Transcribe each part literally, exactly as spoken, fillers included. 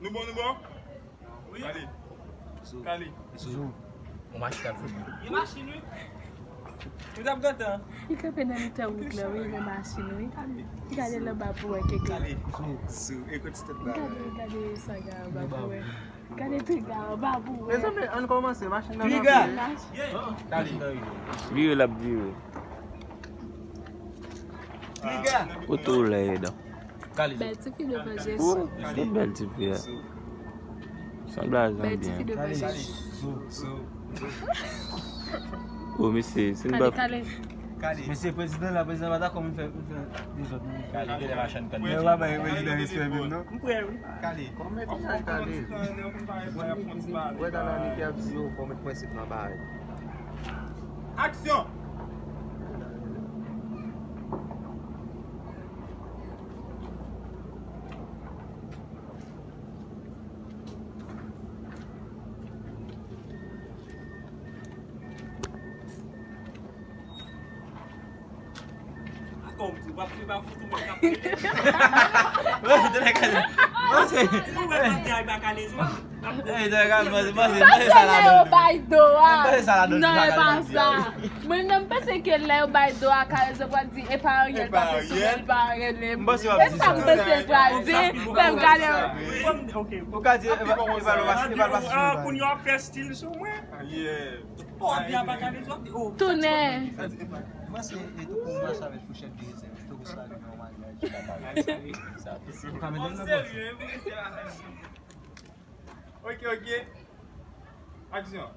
Nou bon, nou bon? Wi. Kale. Kale. Ou mache kap fini. Gen machin, wi. Ou t ap gentan. Li kanpe nan mitan wout la, wi, nan machin, wi. Gade l anba pou wè keke. Kale. Sou, e kote tèt la. Gade, gade sa gen anba pou wè. Gade piga anba pou wè. Mezanmi, ann kòmanse, machin nan kanpe. Piga! Kale. Vire l ap vire. Kote w lè, Edan? Bèl tifi devan Jezi. Ou, se bèl tifi a. Sanble a jan byen. Bèl tifi devan Jezi. O, mesye, si n pa. Kale, kale. Mesye, prezidan la, prezidan pa dakò moun fè, moun fè dezòd, moun. Kale, genlè machann kann. Yo pa bay prezidan respè menm, non. M prè, wi. Kale. Kòmèt mesaj kale. Wè, dan ane ki ap di yo, fò w met prensip nan bagay. Aksyon! Kòm di, w ap fè pa fout ou menm k ap rele. Ou wè pa kay ba kale zwa. Ey, dè gad, mwen, mwen, se, mwen, se sa la. Yo bay do a. Mwen, se sa la. Non, e pa sa. Mwen menm, m panse ke lè yo bay do a, Kalezo pral di, e pa Ariel pase sou mwen, e pa Ariel menm. E sa m panse l pral di, lè m gade. Ou ka di, e pa, e pa, e pa, e pa pase sou mwen. Kounye a w ap fè stil sou mwen. Tounen. Mwen se, e tou pou mache avèk fouchèt de zèl, tou pou sa li nan maryaj. Ou ka mete m nan pòs. Ok, ok. Aksyon.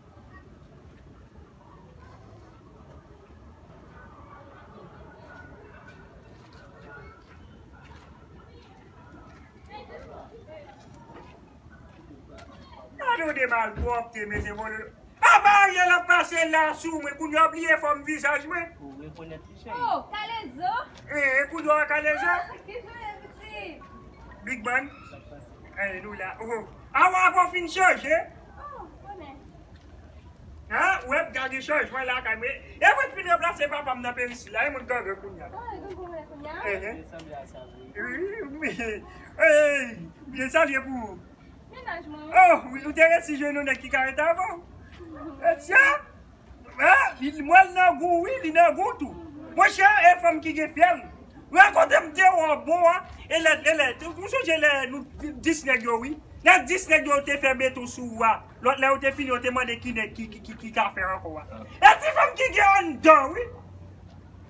Gade w de malpwòpte, mesye, bon, apa Ariel ap pase la sou mwen, kounye a w bliye fòm vizaj mwen. Ou rekonèt li, cheri? Oh, Kalezo! Eh, e kounye a Kalezo? Ah, ki jan w ye, pitit? Big Man. Ey, nou la. Oh. Awa, apa w fin chanje? Oh, konnen. Hein? Ou wè, m ka gen chanjman lakay mwen. E mwen k fin ranplase papa m nan peyi isi la, e mwen k gangan kounye a. Ah, e gangan kounye a? Eh, eh. Wi, wi. Ey, byen salye pou ou. Mennaj mwen, wi. Oh, wi, ou te resi jwenn yon nèg ki ka rete avè w. Etya? Ah, li, mwen l nan gou, wi, li nan gou tou. Monchè, e fanm ki gen fyèl. Rakonte m te wè w bon a. E lè, e lè, ou sonje lè nou dis nèg yo, wi. Lè dis nèg yo te fè beton sou ou a. Lòt lè yo te fini, yo te mande ki nèg ki, ki, ki, ki ka fè ankò a. E ti fanm ki gen anndan, wi.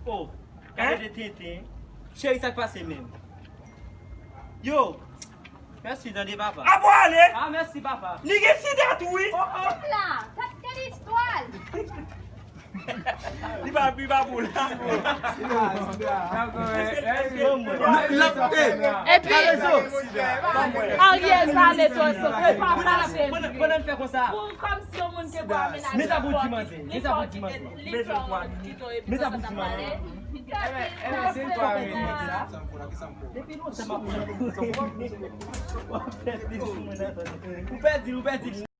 Oh, gade de tenten. Cheri, sa k pase menm? Yo, mèsi tande papa. Apa w ale? Ah, mèsi papa. Li gen sida tou, wi. Oh, oh. Sida, kat, kat istwa l. Li pa, li pa pou la. Epi, Ariel pale twò sòt, e pa fache. Pandan n fè konsa. Pou kòmsi yon moun te bwè menaj. Men sa pou di manzè. Men sa pou di manzè. Men sa pou di manzè. Depi lontan m ap pran. Ou pèdi, ou pèdi.